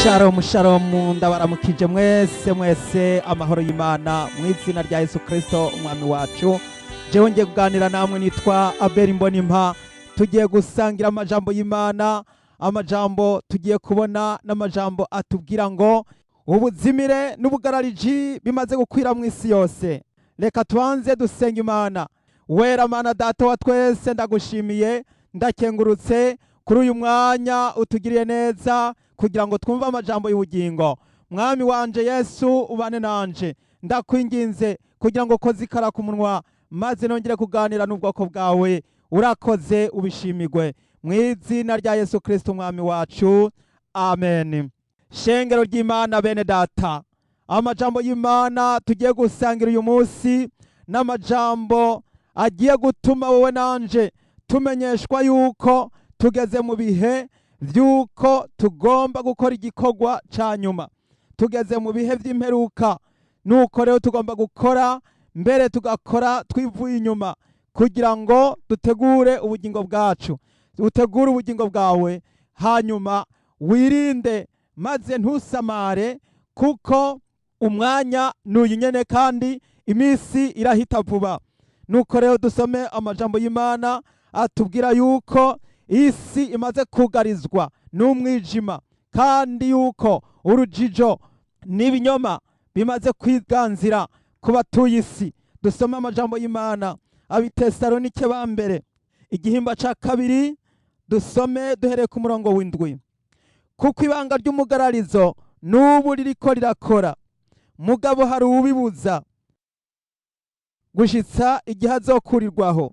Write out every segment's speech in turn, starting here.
Shalom shalom, ndabaramukije mwese mwese, amahoro y'Imana mu izina rya Yesu Kristo umwami wacu. Jewe ngiye kuganira namwe nitwa Abel Mbonimpa. Tugiye gusangira amajambo y'Imana. Amajambo tugiye kubona n'amajambo atubwira ngo ubuzimire n'ubugarariji bimaze gukwira mu isi yose. Reka tubanze dusenga Imana. Wera Mana Data wa twese, ndagushimiye, ndakengurutse kuri uyu mwanya utugiriye neza kugira ngo twumve amajambo y'ubugingo. Mwami wanje Yesu, ubane nanje, ndakwinginze kugira ngo koze ikara ku munwa maze nongere kuganira n'ubwoko bwawe. Urakoze, ubishimigwe mu izina rya Yesu Kristo umwami wacu, amen. Shengero ry'Imana, bene data, amajambo y'Imana tugiye gusangira uyu munsi n'amajambo agiye gutuma wowe nanje tumenyeshwa yuko tugeze mu bihe vy'uko tugomba gukora igikorwa ca nyuma. Tugeze mu bihe vy'imperuka, nuko rero tugomba gukora, mbere tugakora twivuye inyuma kugira ngo dutegure ubugingo bwacu. Utegure ubugingo bwawe, hanyuma wirinde maze ntusamare, kuko umwanya n'uyu nyene kandi iminsi irahita vuba. Nuko rero dusome amajambo y'Imana atubwira yuko isi imaze kugarizwa n'umwijima, kandi yuko urujijo n'ibinyoma bimaze kwiganzira ku batuye isi. Dusome amajambo y'Imana, Abitesalonike ba mbere, igihimba ca kabiri, dusome duhereye ku murongo w'indwi. Kuko ibanga ry'umugararizo n'ubu ririko rirakora, mugabo hari uwubibuza gushitsa igihe azokurirwaho.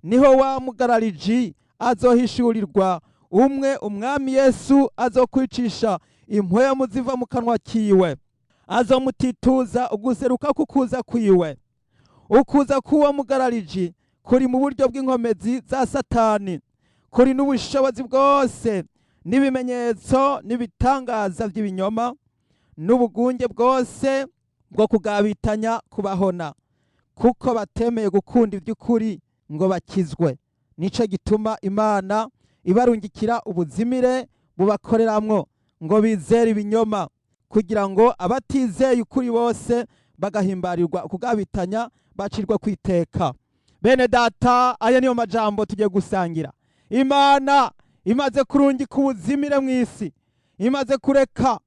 Niho wa mugarariji azohishurirwa, umwe umwami Yesu azokwicisha impwemu ziva mu kanwa kiwe, azomutituza uguseruka kukuza kwiwe. Ukuza k'uwo mugarariji kuri mu buryo bw'inkomezi za Satani, kuri n'ubushobozi bwose n'ibimenyetso n'ibitangaza by'ibinyoma n'ubugunge bwose bwo kugabitanya kubahona, kuko batemeye gukunda iby'ukuri ngo bakizwe. Nico gituma Imana ibarungikira ubuzimire bubakoreramwo ngo bizere ibinyoma, kugira ngo abatizeye ukuri bose bagahimbarirwa kugabitanya bacirwa kwiteka. Bene data, aya niyo majambo tugiye gusangira. Imana imaze kurungika ubuzimire mu isi, imaze kureka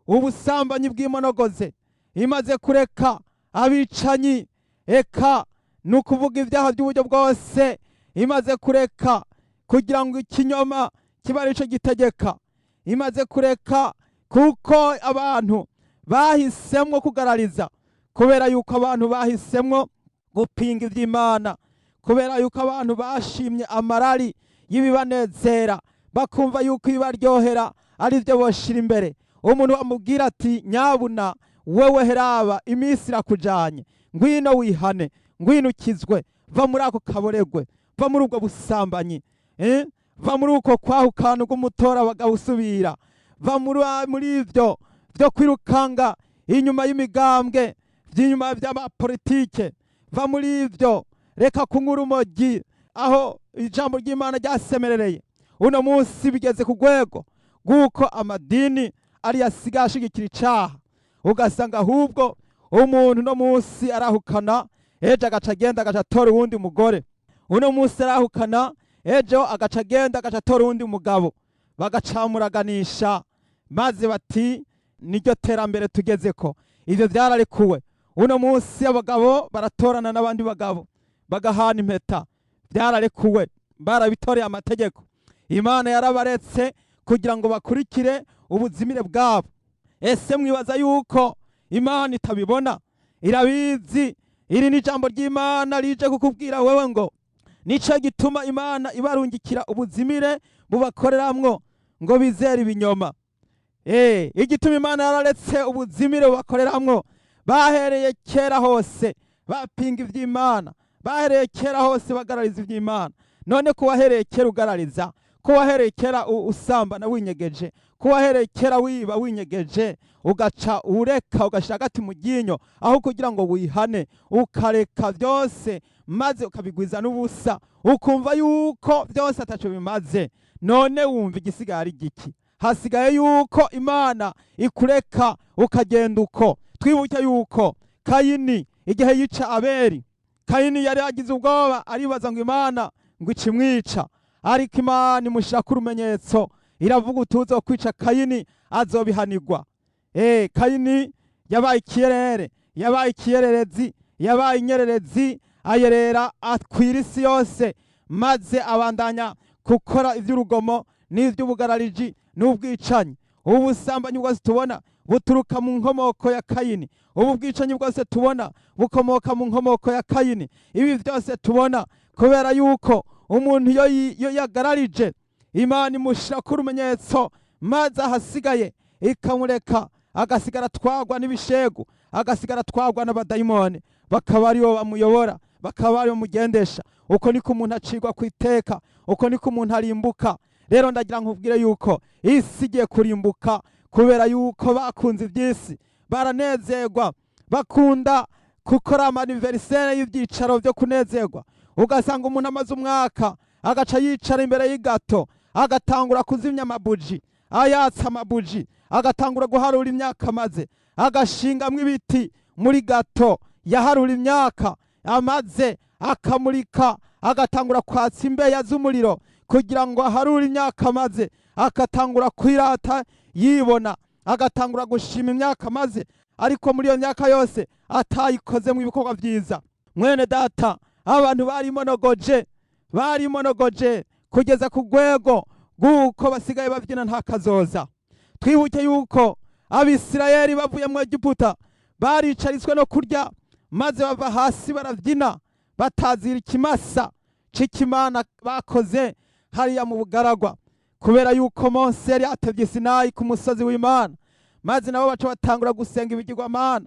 ubusambanyi bw'imonogoze, imaze kureka abicanyi, eka ni ukuvuga ibyaha by'uburyo bwose, imaze kureka kugira ngo ikinyoma kibe arico gitegeka, imaze kureka kuko abantu bahisemwo kugarariza, kubera yuko abantu bahisemwo gupinga ivy'Imana, kubera yuko abantu bashimye amarari y'ibibanezera, bakumva yuko ibibaryohera ari byo boshira imbere. Umuntu bamubwira ati: "Nyabuna wewe, heraba iminsi irakujanye, ngwino wihane, ngwino ukizwe, va muri ako kaboregwe, va muri ubwo busambanyi, va muri uko kwahukana bw'umutora bagawusubira, va muri ivyo vyo kwirukanga inyuma y'imigambwe, vy'inyuma vy'amapolitike, va muri ivyo, reka kunywa urumogi," aho ijambo ry'Imana ryasemerereye. Uno munsi bigeze ku rwego rw'uko amadini ariyo asigaye ashigikira icaha, ugasanga ahubwo umuntu uno munsi arahukana, ejo agaca agenda agaca atora uwundi mugore. Uno munsi arahukana, ejo agaca agenda agaca atora uwundi mugabo, bagacamuraganisha maze bati niryo terambere tugezeko. Ivyo vyararekuwe. Uno munsi abagabo baratorana n'abandi bagabo bagahana impeta, byararekuwe, barabitoreye amategeko. Imana yarabaretse kugira ngo bakurikire ubuzimire bwabo. Ese mwibaza yuko Imana itabibona? Irabizi. Iri ni ijambo ry'Imana rije kukubwira wewe ngo nico gituma Imana ibarungikira ubuzimire bubakoreramwo ngo bizere ibinyoma. Igituma Imana yararetse ubuzimire bubakoreramwo, bahereye kera hose bapinga ivy'Imana, bahereye kera hose bagarariza ivy'Imana. None ko wahereye kera ugarariza, ko wahereye kera usambana winyegeje, ko wahereye kera wiba winyegeje, ugaca ureka ugashira agati mu ryinyo aho kugira ngo wihane, ukareka byose maze ukabigwiza n'ubusa, ukumva yuko byose ataco bimaze, none wumva igisigaye ari giki? Hasigaye yuko Imana ikureka ukagenda uko. Twibuke yuko Kayini igihe yica Abeli, Kayini yari yagize ubwoba, aribaza ngo Imana ngo ikimwica, ariko Imana imushyira urumenyetso, iravuga utuzo kwica Kayini azobihanirwa. Kayini yabaye ikiyerere, yabaye ikiyererezi, yabaye inyererezi, ayerera akwira isi yose, maze abandanya gukora iby'urugomo n'iby'ubugarariji n'ubwicanyi. Ubu busambanyi bwose tubona buturuka mu nkomoko ya Kayini. Ubu bwicanyi bwose tubona bukomoka mu nkomoko ya Kayini. Ibi byose tubona kubera yuko umuntu iyo yagararije Imana imushyira ku rumenyetso, maze ahasigaye ikamureka agasigara atwagwa n'ibishegu, agasigara atwagwa n'abadayimoni, bakaba aribo bamuyobora, bakaba aribo bamugendesha. Uko niko umuntu acirwa ku iteka, uko niko umuntu arimbuka. Rero ndagira nkubwire yuko isi igiye kurimbuka kubera yuko bakunze iby'isi, baranezerwa, bakunda gukora ama anniversaire y'ibyicaro byo kunezerwa. Ugasanga umuntu amaze umwaka agaca yicara imbere y'igato, agatangura kuzimya amabuji, ayatsa amabuji, agatangura guharura imyaka amaze, agashingamwo ibiti muri gato yaharura imyaka amaze, akamurika, agatangura kwatsa imbeya z'umuriro kugira ngo aharure imyaka amaze, agatangura kwirata yibona, agatangura gushima imyaka amaze, ariko muri iyo myaka yose atayikoze mu bikorwa byiza. Mwene data, abantu barimonogoje, barimonogoje kugeza ku rwego rw'uko basigaye babyina nta kazoza. Twibuke yuko Abisirayeli bavuye mu Egiputa baricariswe no kurya, maze bava hasi barabyina, batazira ikimasa c'ikimana bakoze hariya mu bugaragwa, kubera yuko Mose yari atevye Sinayi ku musozi w'Imana, maze nabo baca batangura gusenga ibigirwamana.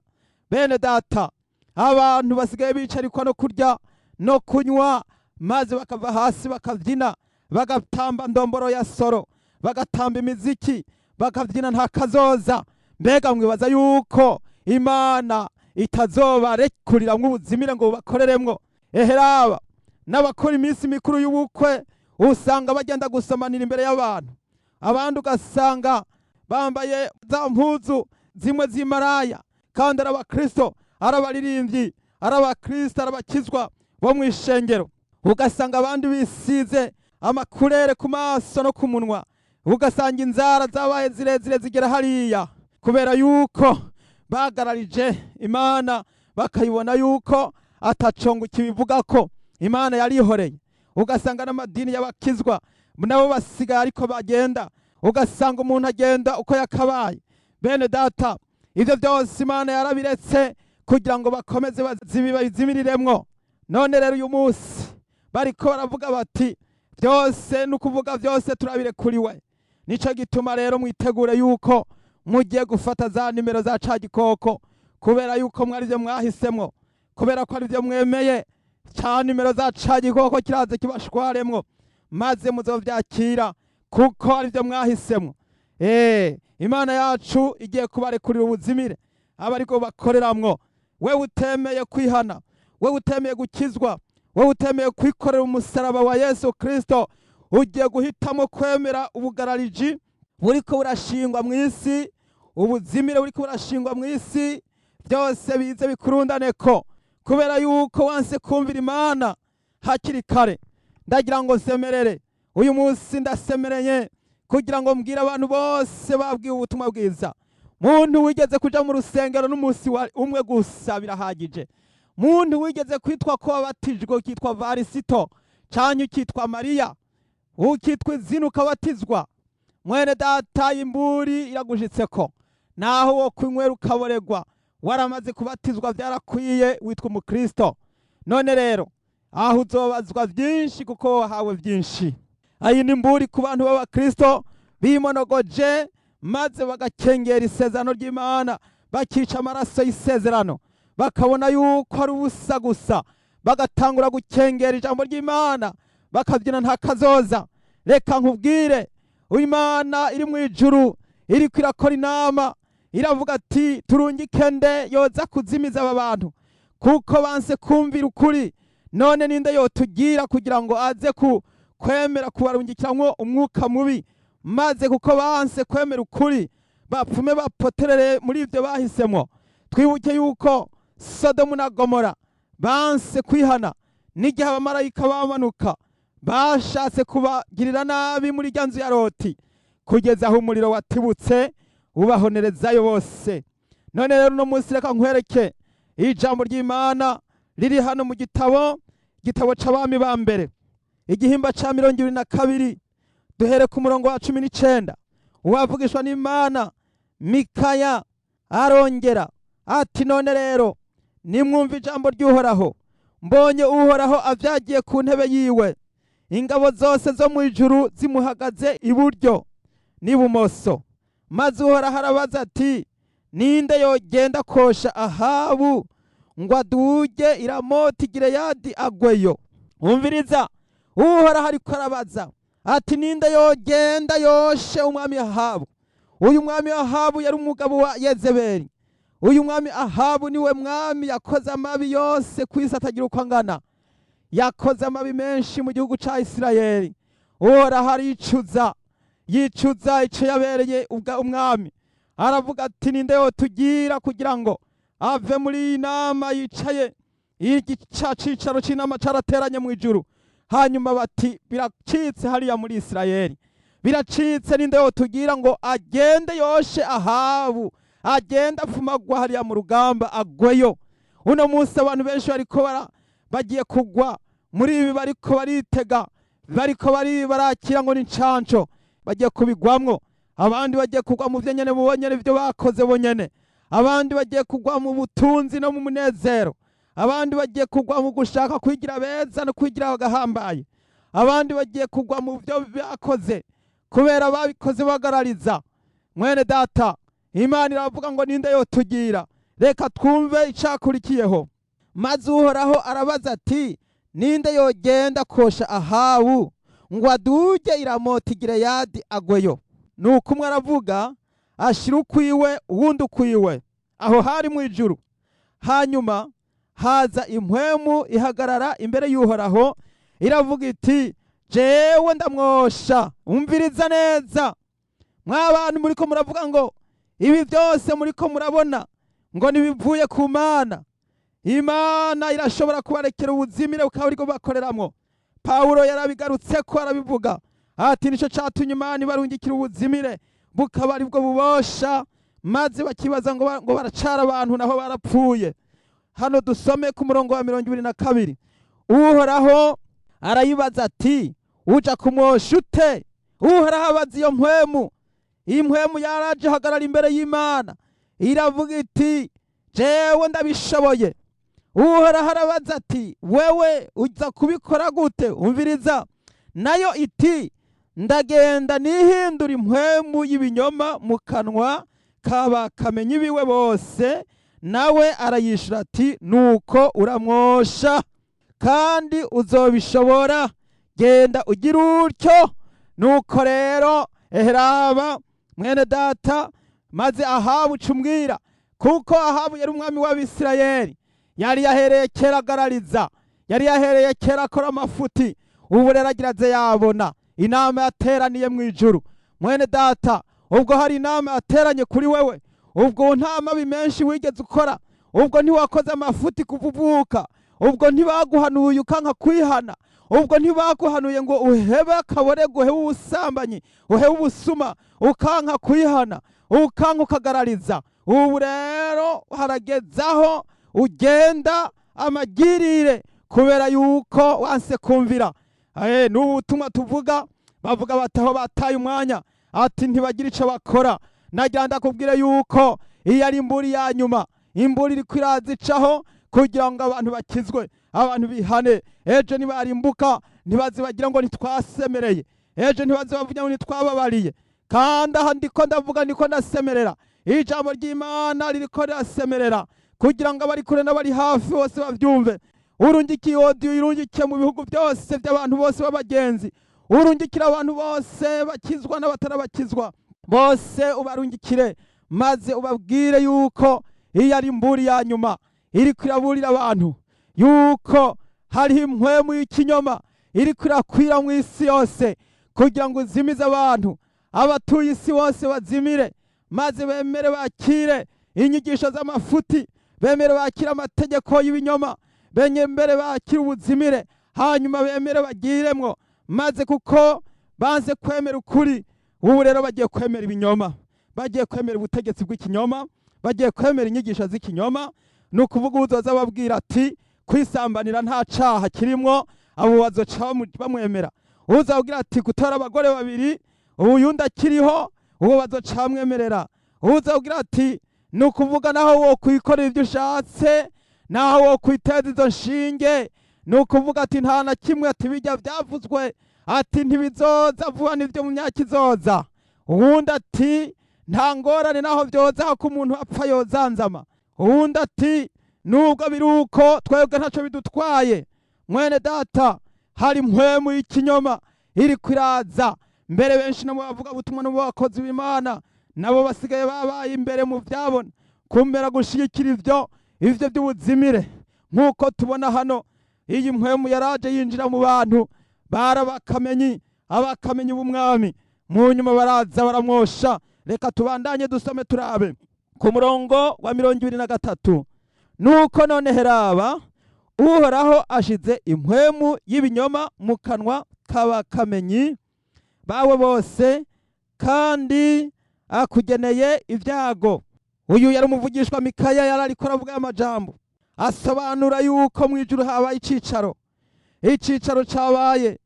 Bene data, abantu basigaye bicarikwa no kurya no kunywa, maze bakava hasi bakabyina, bagatamba ndomboro ya soro, bagatamba imiziki, bakabyina nta kazoza. Mbega mwibaza yuko Imana itazobarekuriramwo ubuzimire ngo bubakoreremwo? Eheraba n'abakora iminsi mikuru y'ubukwe usanga bagenda gusomanira imbere y'abantu, abandi ugasanga bambaye za mpuzu zimwe z'imaraya, kandi ari abakristo, ari abaririmbyi, ari abakristo, ari abakizwa bo mu ishengero. Ugasanga abandi bisize amakurere ku maso no ku munwa, ugasanga inzara zabaye zirezire zigera hariya, kubera yuko bagararije Imana bakayibona yuko atacongo kibivuga ko Imana yarihoreye. Ugasanga n'amadini y'abakizwa nabo basigaye ariko bagenda, ugasanga umuntu agenda uko yakabaye. Bene data, ibyo byose Imana yarabiretse kugira ngo bakomeze bazimiriremwo. None rero uyu munsi bariko baravuga bati byose ni ukuvuga byose turabirekuriwe. Nico gituma rero mwitegure yuko mugiye gufata za nimero za ca gikoko, kubera yuko mwari byo mwahisemwo, kubera ko ari byo mwemeye. Ca nimero za ca gikoko kiraze kibashwaremwo, maze muzovyakira kuko ari byo mwahisemwo. Imana yacu igiye kubarekurira ubuzimire aba ariko bakoreramwo. Wewe utemeye kwihana, wewe utemeye gukizwa, wewe utemeye kwikorera umusaraba wa Yesu Kristo, ugiye guhitamo kwemera ubugarariji buriko burashingwa mu isi, ubuzimire buriko burashingwa mu isi, byose bize bikurundaneko kubera yuko wanse kumvira Imana hakiri kare. Ndagira ngo nsemerere uyu munsi, ndasemereye kugira ngo mbwire abantu bose babwiwe ubutumwa bwiza. Muntu wigeze kuja mu rusengero n'umunsi umwe gusa birahagije. Muntu wigeze kwitwa ko wabatijwe, ukitwa Varisito canke ukitwa Mariya, ukitwa izina ukabatizwa, mwene data, imburi iragushitseko. Naho wo kwinywera ukaboregwa, waramaze kubatizwa byarakwiye, witwa umukristo. None rero aho uzobazwa byinshi kuko wahawe byinshi. Ayi ni imburi ku bantu b'abakristo bimonogoje, maze bagakengera isezerano ry'Imana, bakica amaraso y'isezerano, bakabona yuko ari ubusa gusa, bagatangura gukengera ijambo ry'Imana, bakabyina nta kazoza. Reka nkubwire, Imana iri mu ijuru iriko irakora inama, iravuga ati turungike nde yoza kuzimiza aba bantu kuko banse kumvira ukuri? None ninde yotugira kugira ngo aze ku kwemera kubarungikiramwo umwuka mubi? Maze kuko banse kwemera ukuri, bapfume bapoterere muri ibyo bahisemo. Twibuke yuko Sodomu na Gomora banse kwihana, n'igihe abamarayika bamanuka bashatse kubagirira nabi muri rya nzu ya Loti, kugeza aho umuriro watibutse ubahonerezayo bose. None rero uno munsi reka nkwereke ijambo ry'Imana riri hano mu gitabo c'Abami ba mbere, igihimba ca 22, duhere ku murongo wa 19. Uwavugishwa n'Imana Mikaya arongera ati: "None rero nimwumva ijambo ry'Uhoraho. Mbonye Uhoraho avyagiye ku ntebe yiwe, ingabo zose zo mu ijuru zimuhagaze iburyo n'ibumoso. Maze Uhoraho arabaza ati: 'Ninde yogenda kosha Ahabu ngo aduge i Ramoti Gileyadi agweyo?'" Umviriza, Uhoraho ariko arabaza ati: "Ninde yogenda yoshe umwami Ahabu?" Uyu mwami Ahabu yari umugabo wa Yezebeli. Uyu mwami Ahabu niwe mwami yakoze amabi yose ku isi atagira uko angana. Yakoze amabi menshi mu gihugu ca Isirayeli. Uhoraho aricuza, yicuza ico yabereye umwami. Aravuga ati: "Ninde yotugira kugira ngo ave muri iyi nama yicaye?" Igica cicaro c'inama carateranye mu ijuru, hanyuma bati: "Biracitse hariya muri Isirayeli, biracitse. Ninde yotugira ngo agende yoshe Ahabu, agende apfumagwa hariya mu rugamba, agweyo?" Uno munsi abantu benshi bariko bagiye kugwa muri ibi, bariko baritega, bariko barakira ngo ni ncanco, bagiye kubigwamwo. Abandi bagiye kugwa mu vyo nyene bonyene, ivyo bakoze bonyene. Abandi bagiye kugwa mu butunzi no mu munezero. Abandi bagiye kugwa mu gushaka kwigira beza no kwigira bagahambaye. Abandi bagiye kugwa mu byo bakoze kubera babikoze bagarariza. Mwene data, Imana iravuga ngo: "Ninde yotugira?" Reka twumve icakurikiyeho. Maze Uhoraho arabaza ati: "Ninde yogenda kosha Ahabu ngo aduge i Ramoti Gileyadi agweyo?" Nuko umwe aravuga, ashira ukwiwe, uwundi ukwiwe. Aho hari mu ijuru. Hanyuma haza impwemu ihagarara imbere y'Uhoraho, iravuga iti: "Jewe ndamwosha." Umviriza neza, mwa bantu muriko muravuga ngo ibi byose muriko murabona ngo ntibivuye ku Mana. Imana irashobora kubarekera ubuzimire bukaba ariko bakoreramwo. Pawulo yarabigarutse ko arabivuga ati: "Nico catumye Imana ibarungikira ubuzimire bukaba aribwo bubosha, maze bakibaza ngo baracara abantu, naho barapfuye." Hano dusome ku murongo wa 22. Uhoraho arayibaza ati: "Uja kumwosha ute?" Uhoraho abaza iyo mpwemu. Iyi mpwemu yaraje ihagarara imbere y'Imana, iravuga iti: "Jewe ndabishoboye." Uhoraho arabaza ati: "Wewe uza kubikora gute?" Umviriza, nayo iti: "Ndagenda nihindura impwemu y'ibinyoma mu kanwa kaba kamenyi biwe bose." Nawe arayishura ati: "Nuko uramwosha kandi uzobishobora, genda ugira utyo." Nuko rero eheraba, mwene data, maze Ahabu ucumbwira, kuko Ahabu yari umwami w'Abisirayeli, yari yahereye kera agarariza, yari yahereye kera akora amafuti. Ubu rero agira aze yabona inama yateraniye mu ijuru. Mwene data, ubwo hari inama yateranye kuri wewe, ubwo nta mabi menshi wigeze ukora, ubwo ntiwakoze amafuti kuva uvuka, ubwo ntibaguhanuye ukanka kwihana, ubwo ntibaguhanuye ngo uhebe akaborego, uhebe ubusambanyi, uhebe ubusuma, ukanka kwihana, ukanka ukagarariza, ubu rero haragezaho ugenda amagirire kubera yuko wanse kumvira. N'ubu butumwa tuvuga, bavuga bati aho bataye umwanya, ati ntibagira ico bakora. Nagira ndakubwire yuko iyo ari imburi ya nyuma, imburi iriko iraza icaho kugira ngo abantu bakizwe, abantu bihane. Ejo nibarimbuka ntibazibagira ngo ntitwasemereye, ejo ntibazibavuga ngo ntitwababariye. Kandi aha ndiko ndavuga, ndiko ndasemerera, ijambo ry'Imana ririko rirasemerera kugira ngo abari kure n'abari hafi bose bavyumve. Urungikiye audio, irungikiye mu bihugu byose by'abantu bose b'abagenzi, urungikira abantu bose bakizwa n'abatarabakizwa bose, ubarungikire maze ubabwire yuko iyo ari imburi ya nyuma iriko iraburira abantu, yuko hariho impwemu y'ikinyoma iriko irakwira mu isi yose kugira ngo uzimize abantu. Abatuye isi bose bazimire, maze bemere bakire inyigisho z'amafuti, bemere bakire amategeko y'ibinyoma, bemere bakire ubuzimire, hanyuma bemere bagiremwo. Maze kuko banze kwemera ukuri, ubu rero bagiye kwemera ibinyoma, bagiye kwemera ubutegetsi bw'ikinyoma, bagiye kwemera inyigisho z'ikinyoma. Ni ukuvuga uzoza ababwira ati kwisambanira nta caha kirimwo, abo bazoca bamwemera. Uzabwira ati gutora abagore babiri uyundi akiriho, uwo bazoca bamwemerera. Uzabwira ati ni ukuvuga naho wo kwikorera ibyo ushatse, naho wo kwiteza izo nshinge, ni ukuvuga ati nta na kimwe, ati bijya byavuzwe, ati ntibizoza vuba, nibyo mu myaka izoza. Uwundi ati nta ngorane, naho byoza ko umuntu apfa yozanzama. Uwundi ati nubwo biri uko twebwe ntacyo bidutwaye. Mwene data, hari mpwemu y'ikinyoma iri kwiraza. Mbere benshi nabo bavuga ubutumwa no bakozi b'Imana nabo basigaye babaye imbere mu byabona kumera gushigikira ivyo by'ubuzimire. Nk'uko tubona hano, iyi mpwemu yaraje yinjira mu bantu barabakamenyi, abakamenyi b'umwami, mu nyuma baraza baramwosha. Reka tubandanye dusome, turabe ku murongo wa 23. Nuko none heraba, Uhoraho ashize impwemu y'ibinyoma mu kanwa k'abakamenyi bawe bose, kandi akugeneye ibyago. Uyu yari umuvugishwa Mikaya, yari ariko aravuga amajambo asobanura yuko mu ijuru habaye icicaro. Icicaro cabaye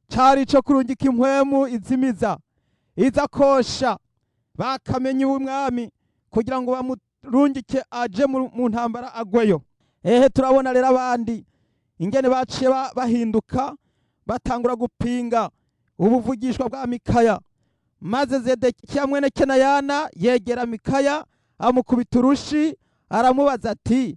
cari ico kurungika impwemu izimiza iza kosha bakamenye umwami, kugira ngo bamurungike aje mu ntambara agweyo. Ehe, turabona rero abandi ingene baciye bahinduka, batangura gupinga ubuvugishwa bwa Mikaya. Maze Zedekiya mwene Kenayana yegera Mikaya, amukubita urushi, aramubaza ati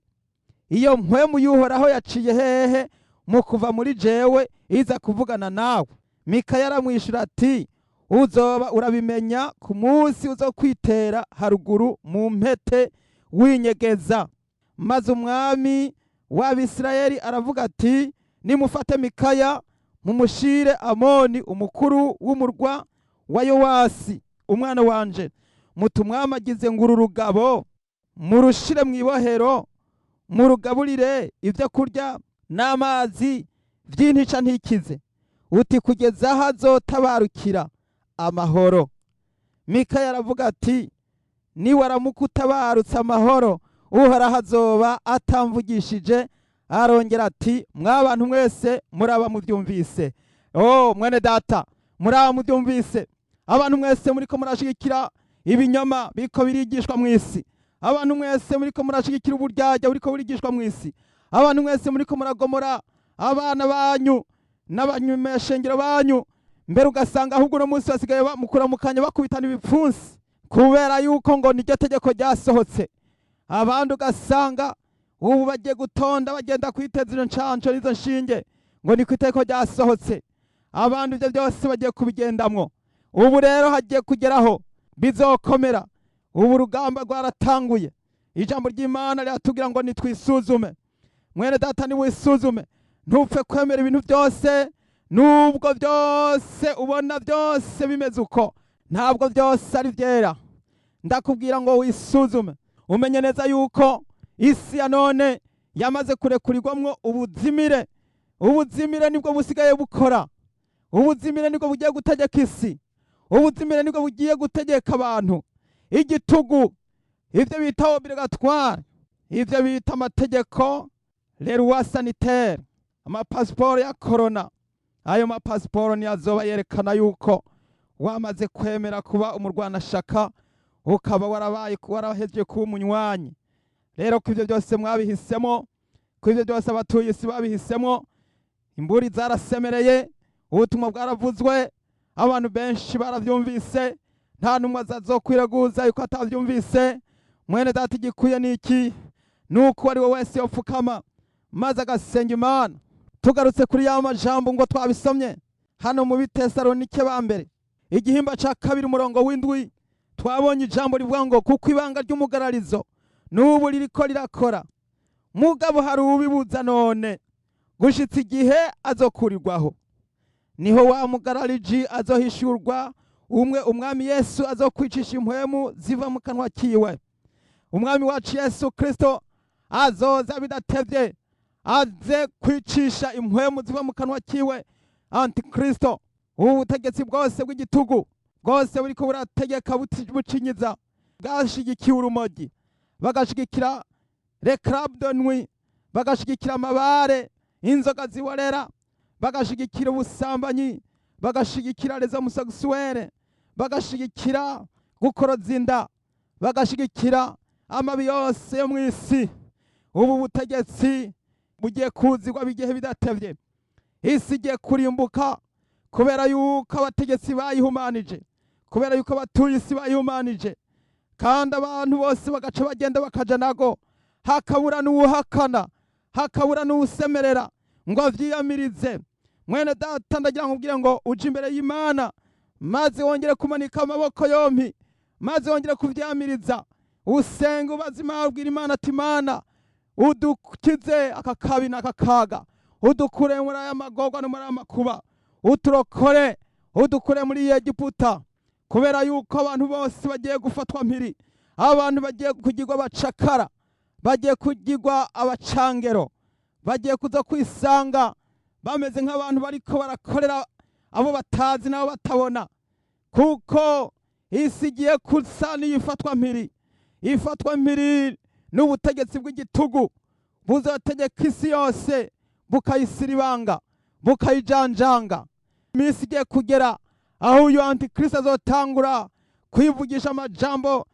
iyo mpwemu y'Uhoraho yaciye hehe mu kuva muri jewe iza kuvugana nawe? Mikaya aramwishyura ati uzoba urabimenya ku munsi uzo kwitera haruguru mu mpete winyegeza. Maze umwami w'Abisirayeli aravuga ati nimufate Mikaya mumushire Amoni umukuru w'umurwa wa Yowasi umwana wanje, mutumwami agize ngo uru rugabo murushire mu ibohero, murugaburire ibyo kurya n'amazi by'intica ntikize, uti kugeza aho azotabarukira amahoro. Mikaya aravuga ati niwaramuka utabarutse amahoro, Uhoraho azoba atamvugishije. Arongera ati mwabantu mwese muraba mubyumvise. Oh mwene data, muraba mubyumvise. Abantu mwese muriko murashigikira ibinyoma biriko birigishwa mu isi, abantu mwese muriko murashigikira uburyarya buriko burigishwa mu isi, abantu mwese muriko muragomora abana banyu n'abanyamashengero banyu, mbere ugasanga ahubwo uno munsi basigaye mukuramukanya bakubitana ibipfunsi kubera yuko ngo niryo tegeko ryasohotse. Abandi ugasanga ubu bagiye gutonda bagenda kwiteza izo ncanco n'izo nshinge ngo niko itegeko ryasohotse. Abandi ibyo byose bagiye kubigendamwo. Ubu rero hagiye kugeraho bizokomera. Ubu urugamba rwaratanguye. Ijambo ry'Imana riratubwira ngo nitwisuzume. Mwene data, niwisuzume, ntupfe kwemera ibintu byose. Nubwo byose ubona byose bimeze uko, ntabwo byose ari byera. Ndakubwira ngo wisuzume, umenye neza yuko isi ya none yamaze kurekurirwamwo ubuzimire. Ubuzimire nibwo busigaye bukora, ubuzimire nibwo bugiye gutegeka isi, ubuzimire nibwo bugiye gutegeka abantu, igitugu, ibyo bita obligatoire, ibyo bita amategeko, les lois sanitaires, amapasiporo ya corona. Ayo mapasiporo niyo azoba yerekana yuko wamaze kwemera kuba umurwanashaka, ukaba warabaye warahejeje kuba umunywanyi. Rero ko ibyo byose mwabihisemo, ko ibyo byose abatuye isi babihisemo, imburi zarasemereye, ubutumwa bwaravuzwe, abantu benshi baravyumvise, nta numwe azazokwiraguza yuko atavyumvise. Mwene data, igikwiye ni iki? Nuko uwo ari we wese yopfukama maze agasenga Imana. Tugarutse kuri ya majambo ngo twabisomye hano mu Bitesalonike ba mbere igihimba ca 2 umurongo w'7, twabonye ijambo rivuga ngo kuko ibanga ry'umugararizo n'ubu ririko rirakora, mugabo hari ubibuza none gushitsa igihe azokurirwaho. Niho wa mugarariji azohishurwa, Umwe Umwami Yesu azokwicisha impwemu ziva mu kanwa kiwe. Umwami wacu Yesu Kristo azoza bidatevye, aze kwicisha impwemu ziva mu kanwa kiwe Antikristo. Ubu butegetsi bwose bw'igitugu bwose buriko burategeka bucinyiza, bwashigikiye urumogi, bagashigikira les clubs de nuit, bagashigikira amabare, inzoga ziborera, bagashigikira ubusambanyi, bagashigikira les homosexuels, bagashigikira gukoroza inda, bagashigikira amabi yose yo mu isi. Ubu butegetsi bugiye kuzigwa bigihe bidatevye. Isi igiye kurimbuka kubera yuko abategetsi bayihumanije, kubera yuko abatuye isi bayihumanije, kandi abantu bose bagaca bagenda bakaja nago, hakabura n'uwuhakana, hakabura n'uwusemerera ngo avyiyamirize. Mwene data, ndagira ngo ubwire ngo uje imbere y'Imana, maze wongere kumanika amaboko yompi, maze wongere kuvyamiriza, usenga, ubaza Imana, ubwira Imana ati: "Imana, udukize aka kabi n'aka kaga, udukure muri aya magorwa no muri aya makuba, uturokore, udukure muri iyi Egiputa," kubera yuko abantu bose bagiye gufatwa mpiri, abantu bagiye kugirwa abacakara, bagiye kugirwa abacangero, bagiye kuza kwisanga bameze nk'abantu bariko barakorera abo batazi n'abo batabona, kuko isi igiye kusa n'iyifatwa mpiri, ifatwa mpiri n'ubutegetsi bw'igitugu buzotegeka isi yose, bukayisiribanga, bukayijanjanga. Iminsi igiye kugera aho uyu Antikristo azotangura kwivugisha amajambo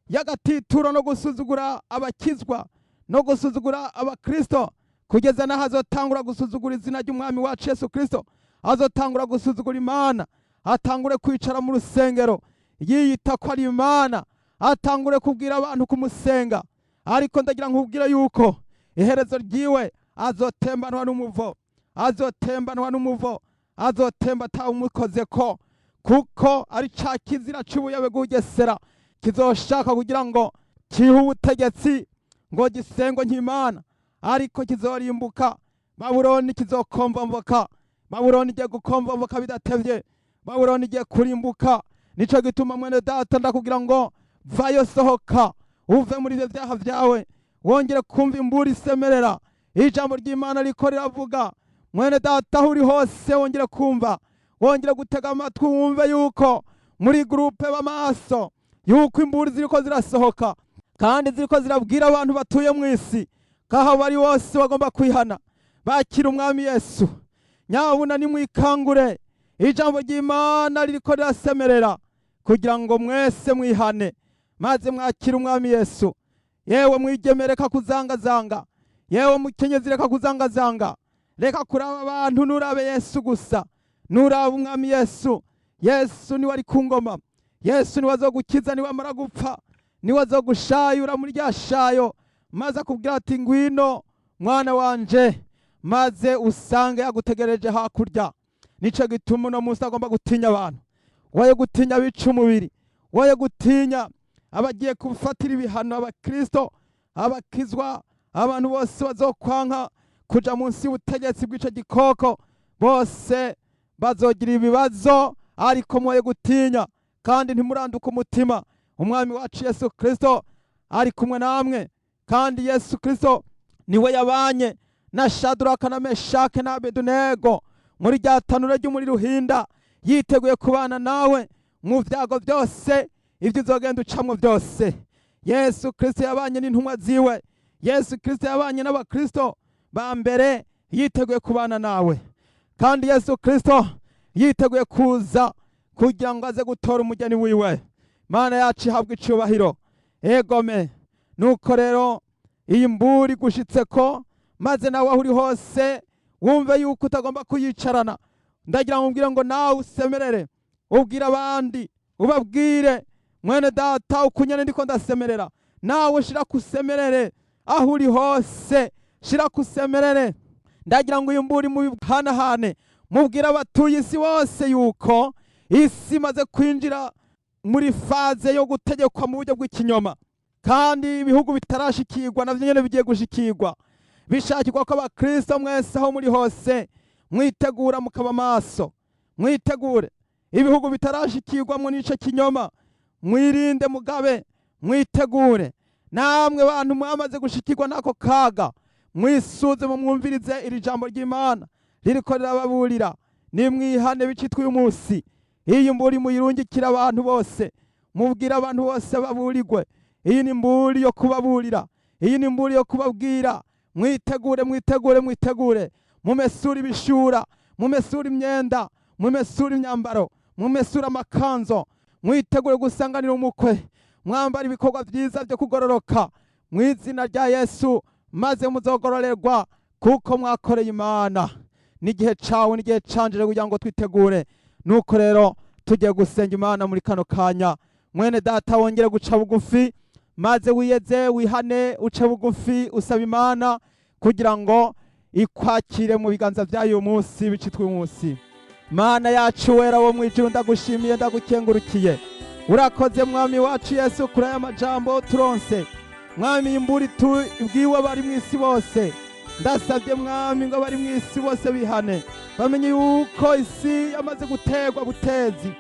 y'agatituro no gusuzugura abakizwa no gusuzugura abakristo, kugeza n'aho azotangura gusuzugura izina ry'Umwami wacu Yesu Kristo, azotangura gusuzugura Imana, atangure kwicara mu rusengero yiyita ko ari Imana, atangure kubwira abantu kumusenga. Ariko ndagira nkubwire yuko iherezo ryiwe azotembanwa n'umuvo, azotembanwa n'umuvo, azotemba atawumukoze ko, kuko ari ca kizira c'ubuyobe bw'ubugesera kizoshaka kugira ngo kihe ubutegetsi ngo gisengwe nk'Imana, ariko kizorimbuka. Babuloni kizokomvomvoka. Babuloni igiye gukomvomvoka bidatevye. Babuloni igiye kurimbuka. Nico gituma, mwene data, ndakubwira ngo vayo, sohoka uve muri ivyo vyaha vyawe, wongere kumva imburi isemerera. Ijambo ry'Imana riko riravuga. Mwene data, aho uri hose, wongere kumva, wongere gutega amatwi, wumve yuko muri groupe b'amaso, yuko imburi ziriko zirasohoka kandi ziriko zirabwira abantu batuye mu isi ko aho bari bose bagomba kwihana, bakira Umwami Yesu. Nyabuna nimwikangure, ijambo ry'Imana ririko rirasemerera kugira ngo mwese mwihane maze mwakire Umwami Yesu. Yewe mwigeme, reka kuzangazanga. Yewe mukenyezi, reka kuzangazanga, reka kuraba abantu, nurabe Yesu gusa, nurabe Umwami Yesu. Yesu niwe ari ku ngoma. Yesu niwe azogukiza niwamara gupfa, niwe azogushayura muri rya shayo, maze akubwira ati: "Ngwino mwana wanje," maze usange yagutegereje hakurya. Nico gituma uno munsi agomba gutinya abantu, woye gutinya abica umubiri, woye gutinya abagiye gufatira ibihano abakristo, abakizwa. Abantu bose bazokwanka kuja munsi y'ubutegetsi bw'ico gikoko bose bazogira ibibazo, ariko mwoye gutinya kandi ntimuranduke umutima. Umwami wacu Yesu Kristo ari kumwe namwe, kandi Yesu Kristo niwe yabanye na Shaduraka na Meshake na Abedunego muri rya tanura ry'umuriro uhinda. Yiteguye kubana nawe mu byago byose, ibyo uzogenda ucamwo byose. Yesu Kristo yabanye n'intumwa ziwe. Yesu Kristo yabanye n'abakristo ba mbere, yiteguye kubana nawe. Kandi Yesu Kristo yiteguye kuza kugira ngo aze gutora umugeni wiwe. Mana yacu ihabwa icubahiro. Egome. Nuko rero iyi mburi gushitse ko, maze nawe aho uri hose wumve yuko utagomba kuyicarana. Ndagira ngo ubwire ngo nawe usemerere, ubwire abandi, ubabwire: "Mwene data, ukunyene ndiko ndasemerera, nawe shira kusemerere aho uri hose, shira kusemerere." Ndagira ngo uyu mburi mubihanahane, mubwire abatuye isi bose yuko isi imaze kwinjira muri phase yo gutegekwa mu buryo bw'ikinyoma, kandi ibihugu bitarashikirwa navyo nyene bigiye gushikirwa. Bishakirwa ko abakristo mwese aho muri hose mwitegura, mukaba maso, mwitegure. Ibihugu bitarashikirwamwo n'ico kinyoma, mwirinde, mugabe, mwitegure. Namwe bantu mwamaze gushikirwa n'ako kaga, mwisuze, mumwumvirize iri jambo ry'Imana ririko rirababurira. Nimwihane bicitwa uyu munsi. Iyi mburi muyirungikira abantu bose, mubwire abantu bose baburirwe. Iyi ni mburi yo kubaburira, iyi ni mburi yo kubabwira: mwitegure, mwitegure, mwitegure, mumesure ibishura, mumesure imyenda, mumesure imyambaro, mumesure amakanzo, mwitegure gusanganira umukwe, mwambara ibikorwa byiza byo kugororoka mu izina rya Yesu, maze muzogororerwa kuko mwakoreye Imana. N'igihe cawe, n'igihe canjire kugira ngo twitegure. Nuko rero tugiye gusenga Imana muri kano kanya. Mwene data, wongere guca bugufi, maze wiyeze, wihane, uce bugufi, usaba Imana kugira ngo ikwakire mu biganza byayo munsi bicitwa uyu munsi. Mana yacu, wera wo mu ijuru, ndagushimiye, ndagukengurukiye. Urakoze, Mwami wacu Yesu, kuri aya majambo turonse. Mwami, imburi tubwiwe bari mu isi bose. Ndasabye, Mwami, ngo abari mu isi bose bihane, bamenye yuko isi yamaze gutegwa butezi.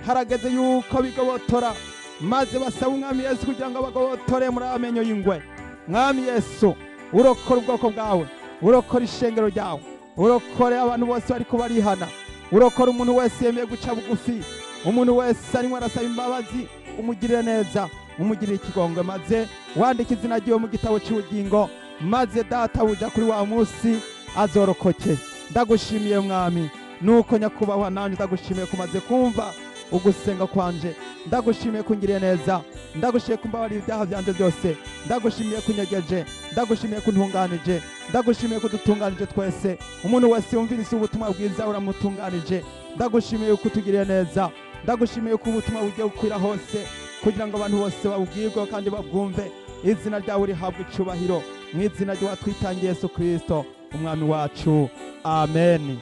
Harageze yuko bigobotora, maze basaba Umwami Yesu kugira ngo bagobotore muri amenyo y'ingwe. Mwami Yesu, urokore ubwoko bwawe, urokore ishengero ryawe, urokore abantu bose bariko barihana, urokore umuntu wese yemeye guca bugufi, umuntu wese arimo arasaba imbabazi. Umugirire neza, umugirire ikigongwe, maze wandike izina ryiwe mu gitabo cy'ubugingo, maze data buja kuri wa munsi azorokoke. Ndagushimiye, Mwami. Nuko nyakubahwa, nanjye ndagushimiye kumaze kumva ugusenga kwanje. Ndagushimiye kungiriye neza, ndagushimiye kumbabariye ibyaha byanje byose, ndagushimiye kunyegeje, ndagushimiye kuntunganije, ndagushimiye kudutunganije twese. Umuntu wese yumvise ubutumwa bwiza uramutunganije. Ndagushimiye ko utugiriye neza, ndagushimiye ko ubutumwa bugiye gukwira hose kugira ngo abantu bose babubwirwe kandi babwumve. Izina ryawe rihabwe icubahiro, mu izina ry'uwatwitangiye Yesu Kristo, Umwami wacu, amen.